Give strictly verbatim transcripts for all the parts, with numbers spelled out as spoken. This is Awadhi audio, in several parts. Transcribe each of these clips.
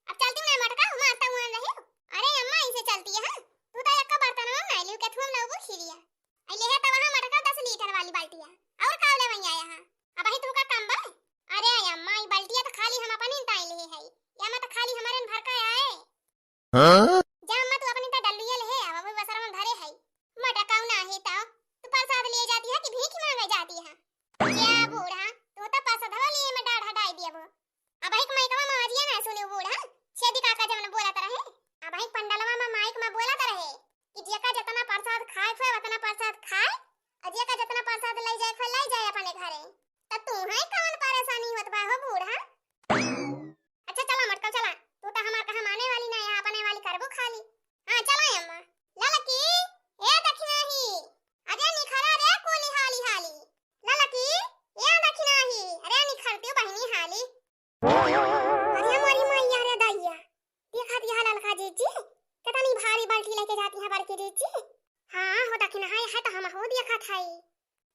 अब चलती ना मटका, मारता हुआ रही। अरे अम्मा, ऐसे चलती है, तू तो एक्का बर्तन में ना लियो, के थूम लो वो खीरिया। आई ले है तो वहाँ मटका दस लीटर वाली बाल्टिया। और का ले वहीं आया है? अब ही तू का काम बा? अरे अम्मा, ई बाल्टिया तो खाली हम अपन ही ताई ले है। या मत खाली हमारे भर का आए। हाँ? जा अम्मा, तू अपनी तो डल्लुए ले है, अब वो बसर में धरे है। मटका ना ही तो, तू प्रसाद लिए जाती है कि भीख मांगे जाती है? क्या बूढ़ा, तू तो प्रसाद लिए में डाढ़ हटाई दिया वो। अब एक माइकवा में आवाजिया ना सुने बूढ़ा, छेदी काका जवन बोलत रहे। अब एक पंडलवा में माइक में बोलत रहे कि जेका जितना प्रसाद खाए खोए उतना प्रसाद खाए, और जेका जितना प्रसाद ले जाए खोए ले जाए अपने घरे। त तू है कौन परेशानी होत बा हो बूढ़ा? अच्छा चला मटका चला, तू तो हमार कहा माने वाली ना, यहाँ अपने वाली करबो खाली। हाँ चला अम्मा। ललकी, ए दखिनाही, अरे निखरा रे कोली हाली हाली। ललकी, ए दखिनाही, अरे निखरती बहिनी हाली। अरे मोरी मैया रे दैया, देखा दिया ललका जीजी, कितनी भारी बाल्टी लेके जाती है बड़की जीजी। हाँ हो दखिनाही, है तो हम हो देखा था।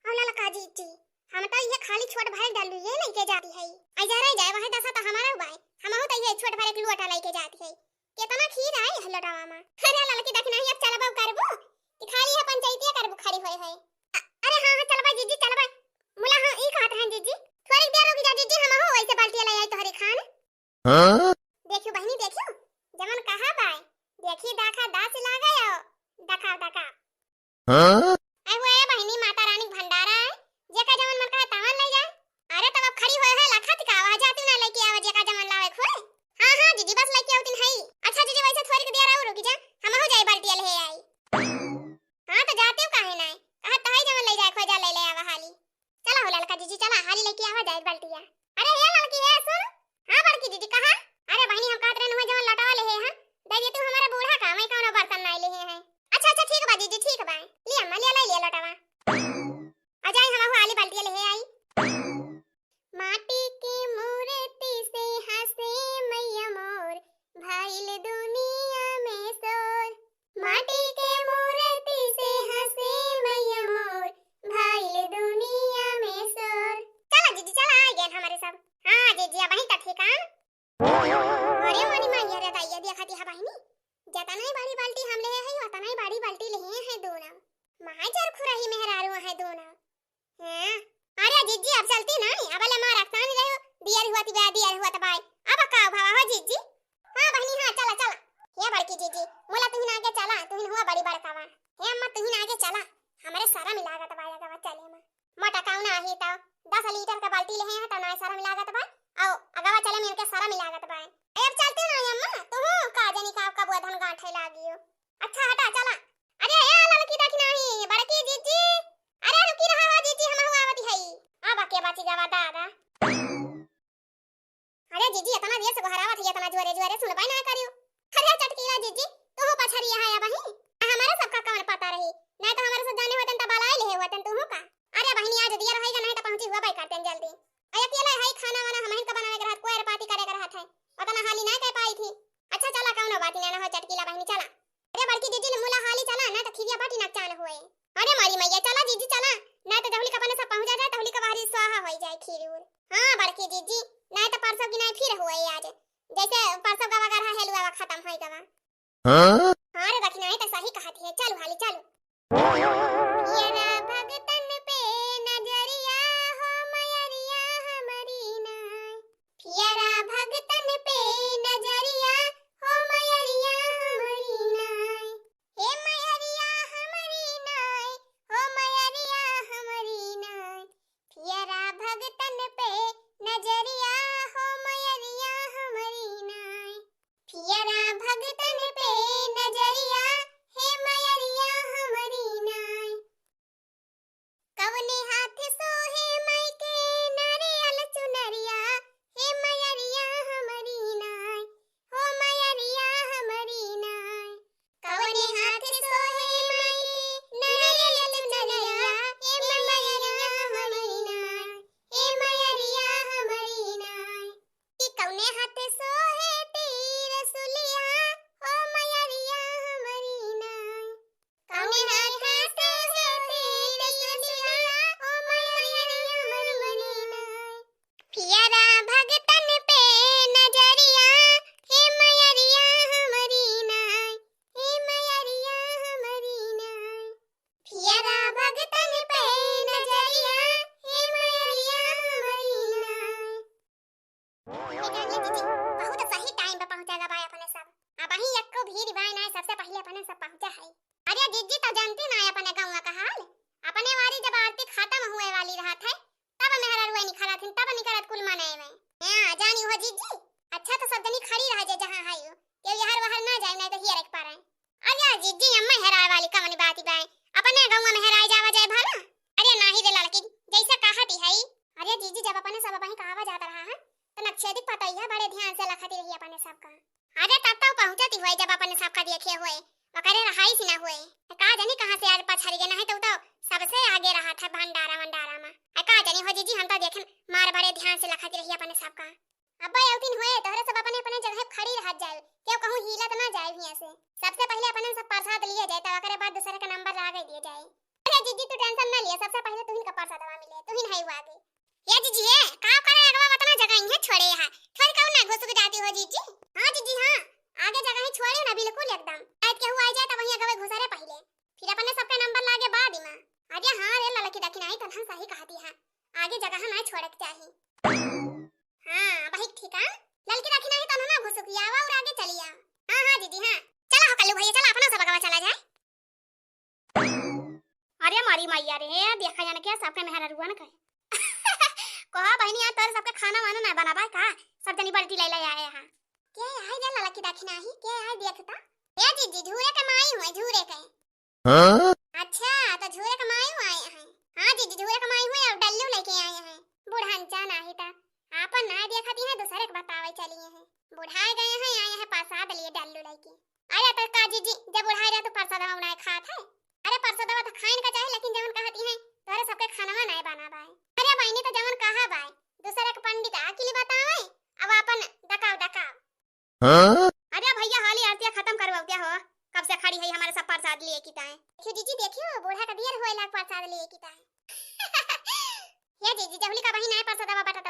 और ललका जीजी, हम तो ये खाली छोट भर डल्लू ये लेके जाती है। आई जा रह जाए वह दशा तो हमारा हुआ है, हम हो तो ये छोट भर एक लोटा लेके जाती है। कितना खीर आए है लोटावा में। अरे ललकी दखिनाही, अब चलबो करबो कि खाली है पंचायतिया करबो खड़ी होए है? अ-, अरे हाँ हाँ चलबा जीजी चलबा। मुला हाँ ई कहत हैं जीजी, थोड़ी देर रुक जा जीजी, हम हो वैसे बाल्टी ले आई तोहरे खान। हाँ? देखियो बहिनी देखियो, जमन कहा बाय, देखी दाखा दास लागे हो, दखा दखा। हाँ? आई वो ए बहिनी माता रानी के भंडारा है, जेका जमन मन कहे तमन ले जाए। अरे तब अब खड़ी होए है लखा तिका आवा जाती ना लेके आवा जेका जमन लावे खोए। हाँ हाँ जीजी बस लेके आवती है। अच्छा जीजी वैसे थोड़ी देर और रुकी जा, हम हो जाए बाल्टी ले आई। हाँ तो जाते हो काहे ना, कहा तहाई जमन ले जाए खोए जा ले ले आवा हाली। चला हो ललका जीजी चला हाली लेके आवा जाए बाल्टिया। अरे हे ललकी हे सुन। हाँ बड़की जीजी कहा। अरे बहिनी हम कहत रहे हुआ जवन लौटावा ले है हाँ, दे दे तू हमारे बूढ़ा का, मैं कौनो बर्तन नहीं ले है। अच्छा अच्छा ठीक बा जीजी ठीक बा। लिया अम्मा लिया ले लिया लौटावा। आ जाए हम आली बाल्टिया ले है आई। माटी के मूर्ति से हंसे मैया मोर, भइल दुनिया में शोर। माटी के मूर्ति से हंसे मैया मोर, भइल दुनिया में शोर। चला जीजी चला आ गए हमारे सब। हाँ जीजी अब वहीं तक ठिकान। अरे मोरी मैया रे दैया देखा दिया बहिनी, जतना ही बड़ी बाल्टी हम ले है उतना ही बड़ी बाल्टी ले है दोनों। माय जर खुरही मेहरारू है दोनों। हैं? अरे जीजी अब चलती नहीं, अब ले मार रखता नहीं रहो, दियर हुआ तिबा दियर हुआ तबाय। अब का भावा हो जीजी? हाँ बहिनी हाँ चला चला। हे बड़की जीजी, मुला तुहिन आगे चला, तुहिन हुआ बड़ी बड़कावा। हे अम्मा तुहिन आगे चला, हमरे सारा मिलागत बा अगवा चले में। मोटा काऊ ना ही तो दस लीटर का बाल्टी ले हैं तो ना सारा मिलागत बा। आओ अगवा चले में इनके सारा मिलागत बा। ए, अब चलते ना अम्मा, तू का जनी का कबुआ धन गांठे लागियो। अच्छा हटा चला। अरे ए ललकी देखी नाही बड़की जीजी। अरे रुकी रहा हो जीजी, हम हुआ आवती हई। अब के बाची गवा दादा। अरे जीजी इतना देर से गोहरावत है, इतना जोरे जोरे सुनबाई ना करियो। अरे चटकीला जीजी, तू पछरिया है अबही। हमारे सबका कौन पता रही, नहीं तो हमारे सब जाने होतन त बलाए ले होतन तू का। अरे बहिनी आज दियर होई नहीं तो पहुंची हुआ बाई करतन जल्दी। अरे अकेले है खाना वाना हमहिन का बनावे के रहत, कोयर पाती करे के रहत है, उतना हाली नहीं कर पाई थी। अच्छा चला कौनो बात नहीं ना हो चटकीला बहिनी चला। अरे बड़की जीजी ले मुला हाली चला, ना तो खिरिया बाटी नकचान होए। अरे मारी मैया चला जीजी चला, ना तो जहुली का अपने सब पहुंचा जाए, तहुली का बाहरी स्वाहा होई जाए खीर उर। हाँ बड़की जीजी, ना तो परसों की ना फिर होए आज, जैसे परसों गवा गरहा हेलुआ खत्म होई गवा। हाँ? हाँ रे दखिनाही तो सही कहत है, चलू हाली चलू। पियरा भगतन पे नजरिया हो मयरिया हमरी नाय। पियरा भगतन पे नजरिया हो मयरिया हमरी नाय। हे मयरिया हमरी नाय, हो मयरिया हमरी नाय। पियरा भगतन पे नजरिया हो मयरिया हमरी नाय। पियरा भगतन पे नजरिया, हे मयरिया हमरी नाय। अरे तब तो पहुँचती होए जब अपने सबका देखे होए, ओकरे रहाई सी ना होए। का जानी कहाँ से आज पछड़ गए, नहीं तो, तो सबसे आगे रहा था भंडारा वंडारा में। आ का जानी हो जीजी, हम तो देखेन मार बड़े ध्यान से लखत रही अपने सबका। अब्बा एक दिन होए तोहरे सब अपने अपने जगह खड़ी रह जाए, क्यों कहूँ हिलत ना जाए हियाँ से। सबसे पहले अपने सब प्रसाद लिए जाए, तब ओकरे बाद दूसरे का नंबर लागे दिए जाए। अरे जीजी तू टेंशन ना लिए, सबसे पहले तुहिन का प्रसादवा मिले, तुहिन है आगे। ये जीजी है, का करे अगवा उतना जगह ही है छोड़े यहाँ, थोड़ी कहूँ ना घुसुक जाती हो जीजी। हाँ जीजी हाँ, आगे जगह ही छोड़े ना बिल्कुल एकदम, शायद केहू आ जाए तो वहीं अगवे घुसरे पहले, फिर अपने सबके नंबर लागे बाद में। अरे हाँ रे ललकी दखिनाही, तनहन सही कहती है, आगे जगह ना छोड़े के चाही। हाँ, वही ठीक है। ललकी दखिनाही तनहन ना घुसुकी आवा और आगे चली आ। हाँ हाँ जीजी हाँ, चला हो कल्लू भैया, चला अपना सब अगवा चला जाए। अरे मारी मैया रे, देखा जाने क्या सबके मेहररुआ न कहे। कहा बहनी, आज तोरे सबके खाना वाना ना बनाबा का? सब जनी बाल्टी ले ले आए यहाँ। के आई रे ललकी दखिनाही, के आई देखता? ए जीजी, झूरे के माई हुए, झूरे के। हाँ? अच्छा, तो झूरे के माई हुए आए हैं। हाँ जीजी, झूरे के माई हुए और डल्लू लेके आए हैं। बुढ़न चाह नाही था, आपन ना देखती है, दूसरे के बतावे चली है। बुढ़ाए गए हैं, आए हैं प्रसाद लिए डल्लू लेके। अरे तो का जीजी, जब बुढ़ाए रहे तो प्रसाद हम ना खात है? अरे प्रसादवा तो खाइन का चाही, लेकिन जवन कहती हैं, तोरे सबके खानवा नाय बना बाय। अरे बहिनी तो जवन कहा बाय, दूसरे के पंडित आकिल बतावे, अब आपन दकाव दकाव। हाँ? अरे भैया हाली आरतिया खत्म करवाओ क्या हो, कब से खड़ी है हमारे सब प्रसाद लिए की ताए। क्यों जीजी देखियो, बूढ़ा का दियर होए लाग प्रसाद लिए की ताए। ये जीजी जहुली का बहिन आए प्रसादवा बटत